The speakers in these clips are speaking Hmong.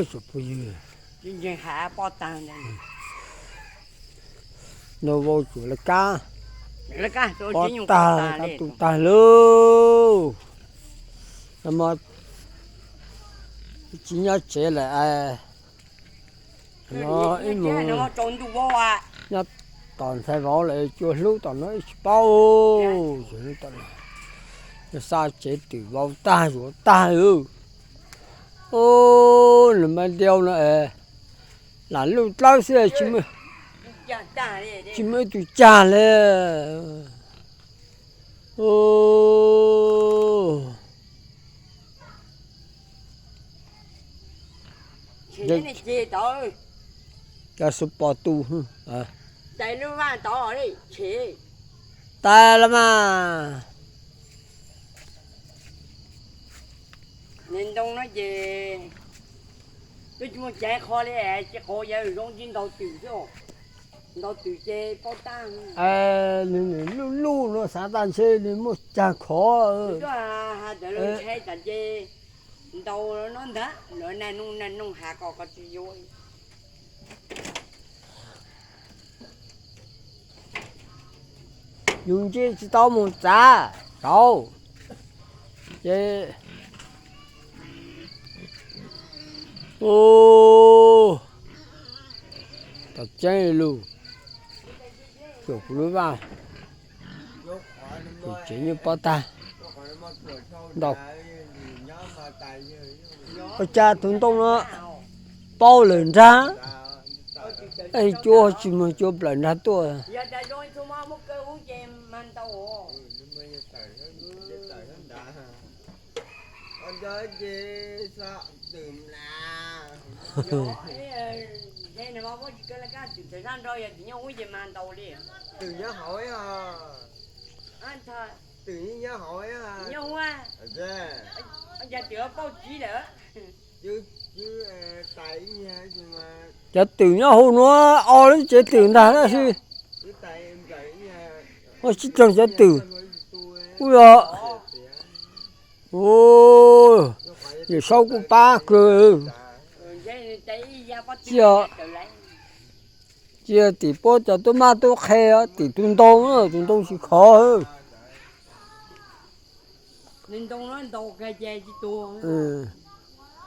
Tsoom phooj ywg, nrog vau tsuam laj kab, pob tag, kab tu tag lauj. Tsis nyob tsev lawm, no ib mus nyob tom ntxhais vauv lawm, cua hlub tom no ib tsis paub. Yog xa tsev twm vau tag zuav tag lauj. Nws mas diau no, lam luj dlawb xwb, tsis muaj ib tug cag li. Cov xu pos tu, tais los mas. Ntoo no ces twb tsis muaj caiv qho li, tsis qhov yawg zoo tsis ntaus twm xwb, ntaus twm ces paub tab. Nws luj luj no xav tas ntshe nws muaj cag khov. Ntshai tas ces ntaus no ntag, lawv naj noog naj noog has kom qhov tsis yuav. Yus nce tsis tau mus txav saud ces, u, tau tseeb lug, cuam kuv lub vaj, kuv tsev nyuj pob tag, ntau. Ua cas tus ntoo no paub lawm nrag, cuab tsis muaj cuab plaws nrag tuaj. Cov twm nyob hauv nuav, o lub tsev twm ntag tab sis, o, sib raug cov twm, u, yog, Yawm Saub kuj pab kawg. Cia, cia tim puab cov tub mab tub qhe, tim tus ntoo, tus ntoo tsis khov.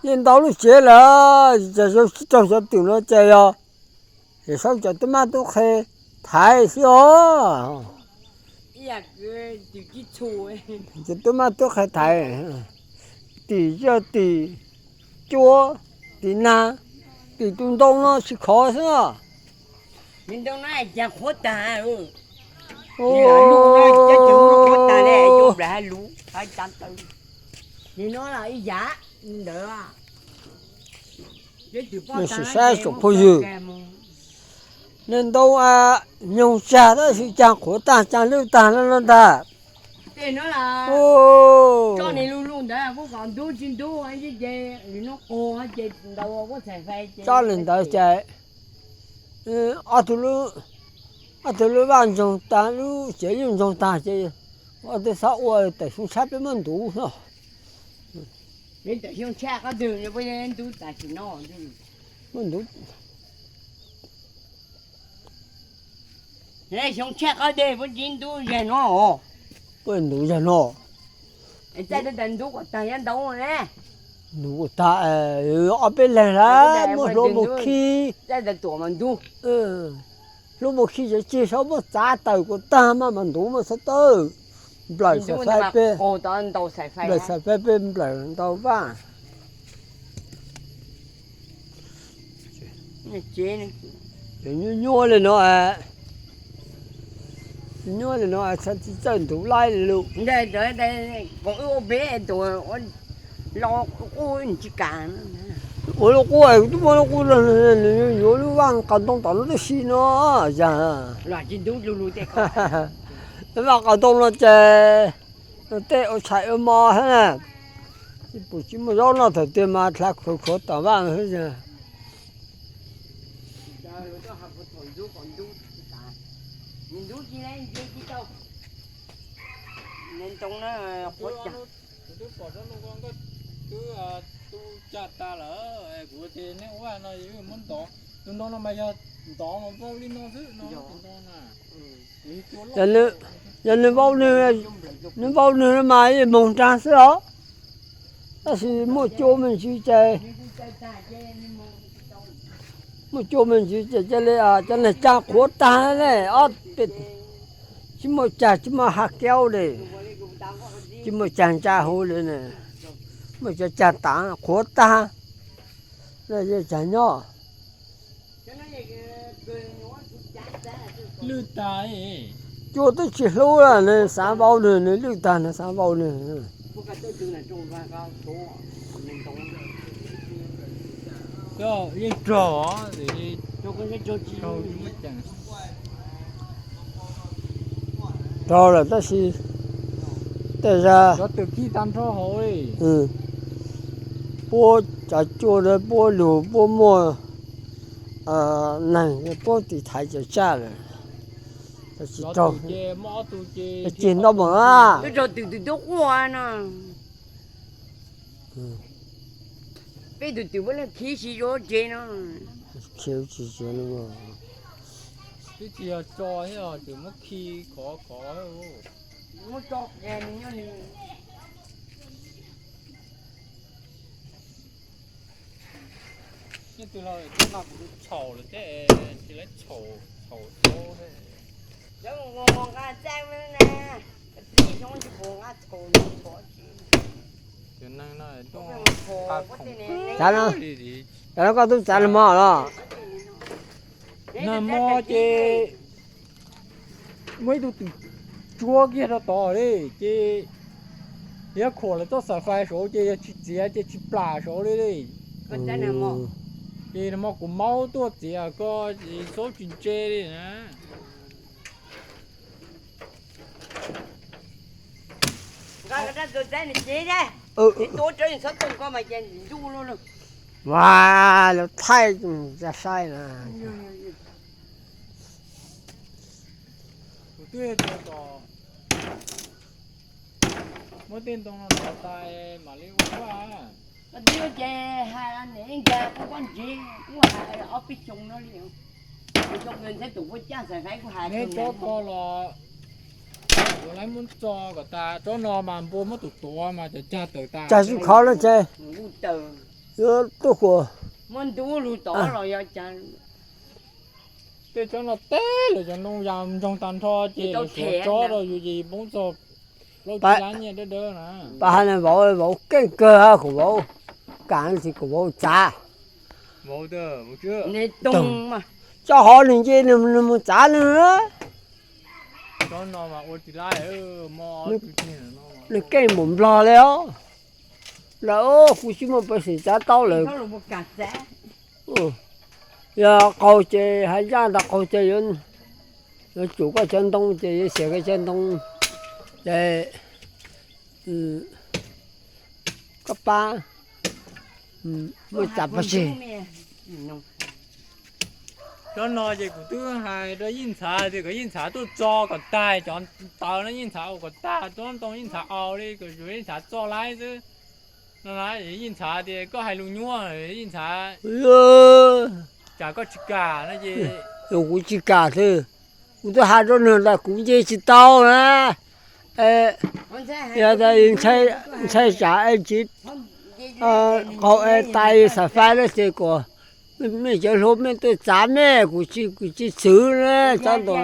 Yeej ntau lub tsev lawm, cas sib raug cov twm no ces yog Yawm Saub cov tub mab tub qhe thaiv xwb os. Cov tub mab tub qhe thaiv, tim yog tim cuab, tim nag, tim tus ntoo no tsis khov xwb os. Saib tsoom phooj ywg, neeg ntoo nyoog tsag tab sis cag qhuav tag cag lwj tag no ntag. Tsob li ntawd ces ob tug lub vaj ntsoog tag, lub tsev yeej ntsoog tag ces ob tug xav ua tawm xyoo tshab peb muab ntuv no. Muab ntuv. Xyoo tshaj qab dej puab tsis ntuv zag no. Puab ntuv zag no. Ntuv kuj tag, ob peb leeg lawm muab hlua mus khi. Hlua mus khi cov ceg saub muab txav tawm kuj tag mas mas ntuv mas txhob tawm. Nplawm xaim fab peb, nplawm xaim fab peb nplawm ntau vaj. Nyuaj nyuaj li no, nyuaj li no txhaj tsis txawj ntuv laib li lus. Ua lub qub, twb muaj lub qub, yuav lub vaj qaum ntoo tom no tib si no, yog vaj qaum ntoo no ces tej ua tshais ua mov thiab, pum tsis muaj zaub noj thaum twg mas dlha khuav khuav tom vaj. Tag lawm, kuv tias neb ua no muab ntov, tus ntoo no mas yog ntov mas vau li no xwb no, tus ntoo na. Yog nws vau nws, nws vau nws mas yeej moog nraag xwb os. Tab sis muaj cua me ntsis ces, muaj cua me ntsis ces cia li cov neeg cag qhuav tag ne, ob peb, tsis muaj cag tsis muaj ha kiaub li, tsis muaj cag ntsa huv li ne, muaj cov cag tas qhuav tag. Cag nyob. Lwj tag. Cua twb tsis hlub lawm, nws xav vau nws, nws lwj tag nws xav vau nws. Yeej raug, raug lawm tab sis tej zag cov twm khi tag nrho hauv li. Puab cov cua ntawd puab lug puab muaj neeg puab tiv thaiv cov tsaj lawm. Tsis raug, cig nto mas. Twb raug twm twm tub quaj no. Peb tus twm puab leej khib si zoo tsev no. Khiav tsis tsev no. Twb tsis yog tso thiab, tseem muab khi khov khov. Muab tso kiag nws nyob nws. Nyob twg los txhob nqa kuv tus txhaum lawm thiab, tsis lawv txhaum txhaum tau thiab. Cov nqos nqos nqa txaj na, txij xyoo tsis pom nqa txhaum nqos tsis. Cov neeg no tuaj nqa khoom li. Txav no, koj tub txav nag hmo los? Nag hmo ces muaj ib tug twm tsuab kiag rau tod li ces yog khuam lawv txoj xaim fais saud ces yog tsis txiav ces tsis plam saud li li. Ces nag hmo kuv maub tuaj txiav koj es xaub tsis ntse li na. Ua, lawv thaij tsa saib na. Kuv twb hais tias kom muab tej ntoo no ntov tas mam li ua vaj. Koj twb ces hais niam nkag kuv pob ntseg, kuv hais ob peb xyoo no li. Xyoo ntawd ntxhais tus kuv caj xav hais kuv hais neb tsob ko los kuv lawv muab txo kom tas, tsob no mas npua muab tus tuav mas cov cag tawm tas. Cag tsis khov no ces yuav tuaj kuas muab ntub lug tod los yog cas. Tej tsob no teb lawm cov ntoo yas ntsoog tag nrho ces lawv suav tsob rau yus ces poob txog plaub tsib lab nyiaj dawb dawb na. Pab hais vauv, vauv keej kawg, kuv vauv kam tsis kuv vauv txav. Tso hov nws nce nws mus txav nws. Nws keej npaum nplog li os. Lawm kuv tsis muaj peev xwm txav tau lawm. Yog qaug ces haj yaj ntawd qaug ces yuav tsum koj cov ntoo ces yuav xiam koj cov ntoo ces koj pab muab txav pov tseg. Cov no ces kuv twb hais rau Yeej Ntxhav tias kom Yeej Ntxhav tuaj tso kom tag cov taws no, Yeej Ntxhav ua kom tag tsob ntoo, Yeej Ntxhav au li kom Yeej Ntxhav txoj laib xwb. No Yeej Ntxhav tias koj hais lus nyuaj, Yeej Ntxhav, tsam koj tsis kam no ces kuv tsis kam xwb. Kuv twb hais rau nws tas kuv nce tsis tau na. Yog tas ntshai tsam es tsis qaug es tais xav fais lawm ces kom mej cov hluas mej tuaj txav mej, kuv tsis, kuv tsis txwv na tsob ntoo.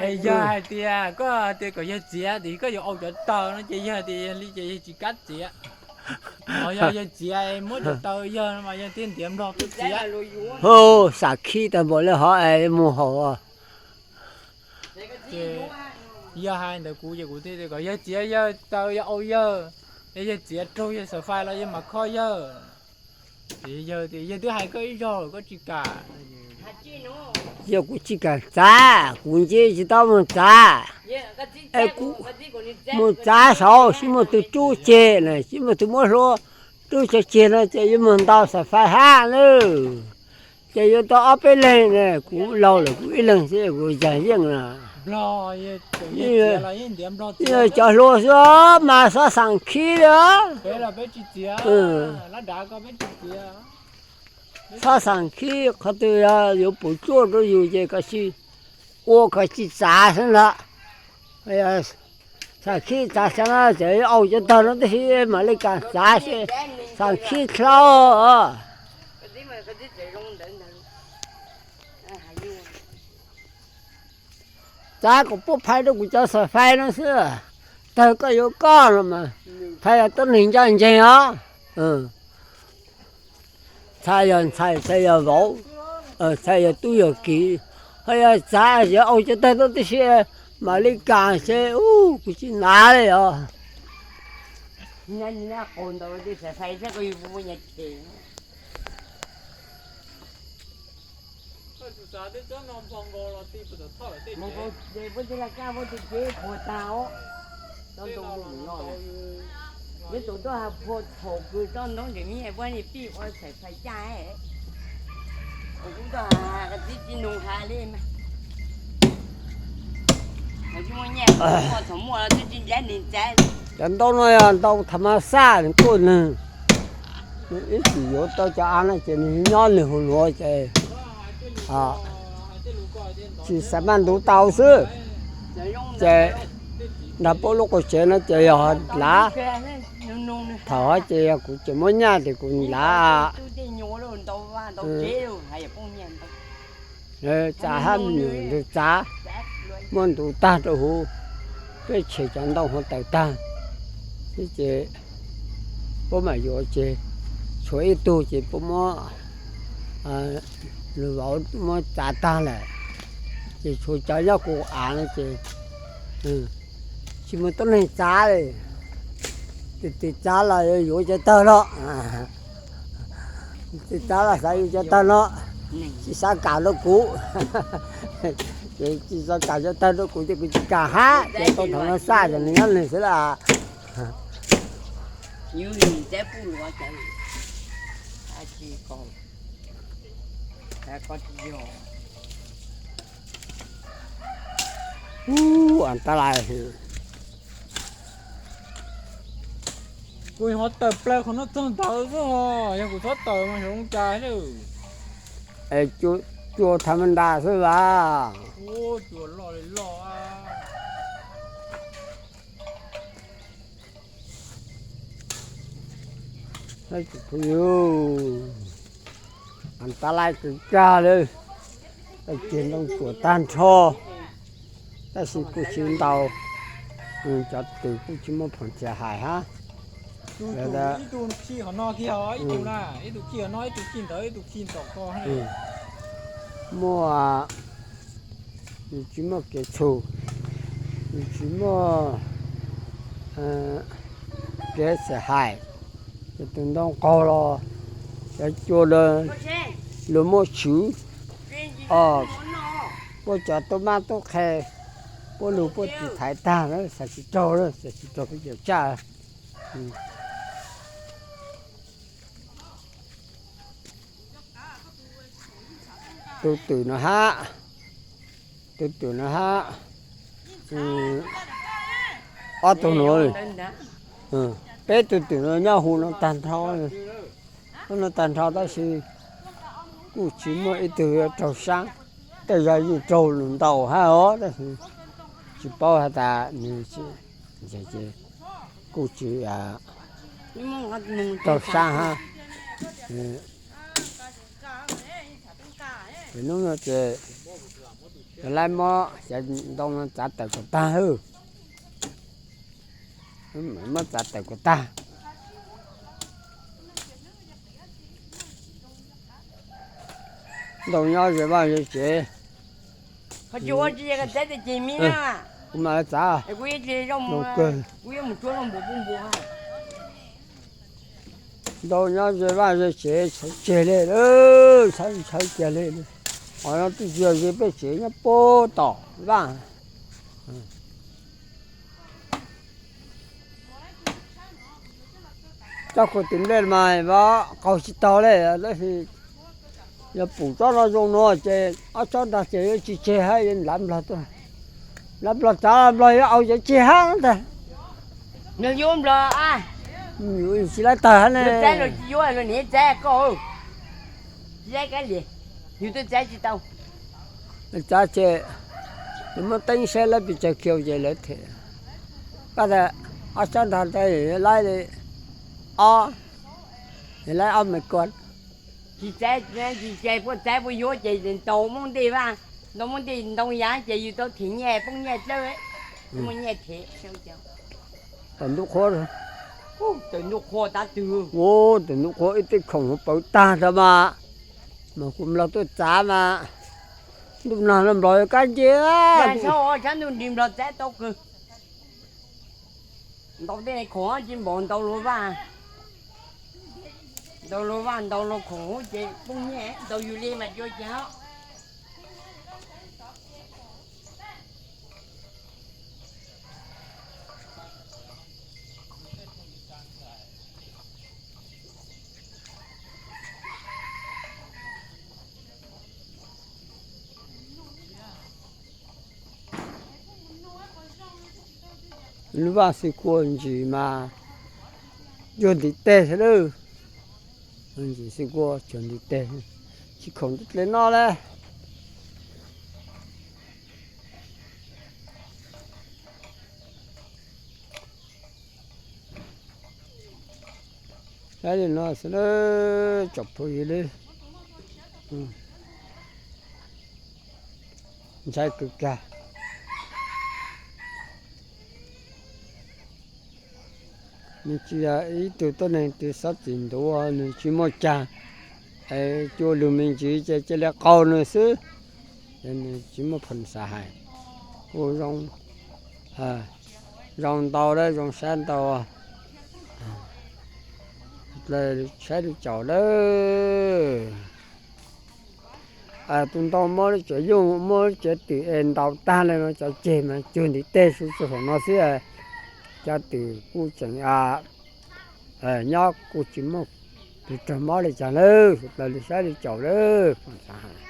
Es yog hais tias koj tias kom yawg txiav tias koj yuav au cov taws no ces yawg tias yog li ces yawg tsis kam txiav. Ho yog yawg txiav muab cov taws yawg no mas yawg thiaj ntiav nplog tuaj txiav. Hu, xam khib tag npaum li hov es mus haum. Ces yawg hais ntawd kuv ces kuv thiaj tias kom yawg txiav yawg taws yawg au yawg, es yawg txiav raug yawg xav fais los yawg mam kho yawg. Ces yawg tias yawg twb hais koj ib zaug lawm koj tsis kam. Yog kuv tsis kam txav, kuv nce tsis tau mus txav. Es kuv mus txav saud tsis muaj tus rub ceg na, tsis muaj tus muab hlua rub cov ceg no ces yuav mus ntaus xav fais hab lawm. Ces yuav tau ob peb leeg na, kuv laug lawm kuv ib leeg xwb kuv yag yeej na. Cov hluas xwb os, mas xob xeem khib li os. Xob xeem khib qhov twg yog yuav pum tsuaj rau yus ces koj cia li ua koj cia li txav xwb ntag. Xeem khib txav xeeb ces au cov tawg no tib si mam li kam txav, xeem khib dlhau. Txav kom puab phais rau kuv cov xaim fais no xwb. Tawg koj yuav koj no mas, txhais yog tuab neeg ncaj ncees os. Txhais yog ntxhais, txhais yog vauv, txhais yog tub yog kiv, ho yog txav yuav au cov tawg tuaj tib si mam li kam ces kuv tsis nav li os. Nyob tus tuaj has phua thaum kws tsob ntoo ntsej muag puab li pij ua xaim fais caj, kuv tuaj has tib tsi nug has li mas, tsis muaj nyiaj, thaum muaj tib tsi nrab nws txav. Cov ntoo no yog ntoo tham mas xaj nws tuaj nws, nws ib txwm yuav tau cov av no ces nws nyob nws hu luav ces tsis xav maj ntuv tau xwb. Ces nrog puab lub qub tsev no ces yog lav, thaum hov ces yog kuv tseem muaj nyaj ces kuv lav. Txav hab me nyuam ntawd txav, muab ntuv tag rau huv, peb tshem cov ntoo ho tawm tag, ces puab mam yuav ces tshuav ib tug ces puab muab, lug vauv muab txav tag lawm, ces tshuav cov nyob kuv av no ces tsis muaj tuab neeg txav li. Tus twg txav los yuav cov tawg no, tus twg txav los xav yuav cov tawg no, tsis xav kam rau kuv. Ces tsis xav kam cov tawg rau kuv ces kuv tsis kam hab, ces tau tham mas xaj ces nws nyob nws xwb lawm. Ub, tab lais. Kuv ho tawm plaws qhov no txog ntawd xwb os, yog kuv txhob tawm mas xyov zoo cas lawm. Cua tham mas ntas xwb vas. Cua loj li loj. Phooj ywg, tab lais kawg kag li, tau ceg ntoo tsuam tag nrho, tab sis kuj tsis ntau, cov twm kuj tsis muaj phom txias hais hab. Ib tug khi qhov no kiag, ib tug na, ib tug khi qhov no, ib tug khi ntawd, ib tug khi tom ko. Muaj, yus tsis muaj kev txhum, yus tsis muaj kev txias hais, ces tus ntoo qaug los cov cua lawv, luag muab tshwv, puab cov tub mab tub qhe, puab lug puab tis thaiv tag, xav tsis raug, xav tsis raug peb cov tsaj. Tus twm no hab, tus twm no hab, ob tug no, peb tug twm no nyob huv no tag nrho, huv no tag nrho tab sis kuj tsis muaj ib tug yuav raug sab, tej zag yeej raug lug ntau hab os, tab sis tsis paub has tas nws kuj tsis raug sab hab. Ces hnub no ces laib muab cov ntoo no txav tawm kom tag, muab txav tawm kom tag. Ntoo nyob ze vaj ze tsev. Kuv mam txav, zoo kawg. Ntoo nyob ze vaj ze tsev txhawv tseg li, txhawv txhawv kiag li. Qhov no twb tsis yog ze peb tsev, nyob puag tom vaj. Tsob kua twm nplej mas qaug tsis taug li, tab sis yog pum tsob no zoo no ces ob tsob ntag ces yuav tsis tseg hab, yuav ntav nplog tuaj. Lawv nplog txav nplog yuav au cov cig hab ntag. Nplog yuav nplog a. Tsis laib tawg hab ne. Txav los tsis yuav los niam txav koj. Txav kav liam, yus twb txav tsis tau. Txav ces nws muab teeb saib lawv pes tsawg kiag ces lawv them. Koj tas ob sab nrog ntawd laib li ob, laib ob me kua. Tsis txav, tsis txav puas txav puas yuav ces ntaus muab ntej vaj, ntaus muab ntej ntoo yav ces yus tau them nyiaj poob nyiaj dlawb, muaj nyiaj them. Tawm ntub qhua, tawm ntub qhua tab twg, tawm ntub qhua ib teg khoom hauv paus tag rau mas, mas kuv nplog tuaj txav mas, ntuj nag no nplog kab nce. Sab ntuj nrig nplog txav tau kawg. Ntaus tej khoom tsis npaum ntaus luag vaj, ntaus luag vaj ntaus luag khoom ces poob nyiaj, ntaus yus li mas cua cas. Lub vaj xwb kua ntsis mas cuag ntiv teg thiab lawm. Ntsis xwb kua cuag ntiv teg, tsis khoom ntuj dle noj lawm. Saib li no xwb, tsom phuj ywg li, ntshai kawg kiag. Nws tsis yog ib tug tuab neeg twg xob txwm ntuav, nws tsis muaj cag, cua lug me ntsis ces cia li qaug nws xwb, ces nws tsis muaj phoo xav hais. Kuj zoo, zoo ntau lawm, zoo sab ntau. Saib li caum lawm. Tus ntau muab lub cov yooj muab lub cov twm es ntaus tag lawm no, cov ceg mas cuag ntiv teg xwb, tsuas saum no xwb. Cov twm kuj tseem nyob, kuj tsis muaj tus raug mob li cas lawm, sawv daws li saib li caum lawm.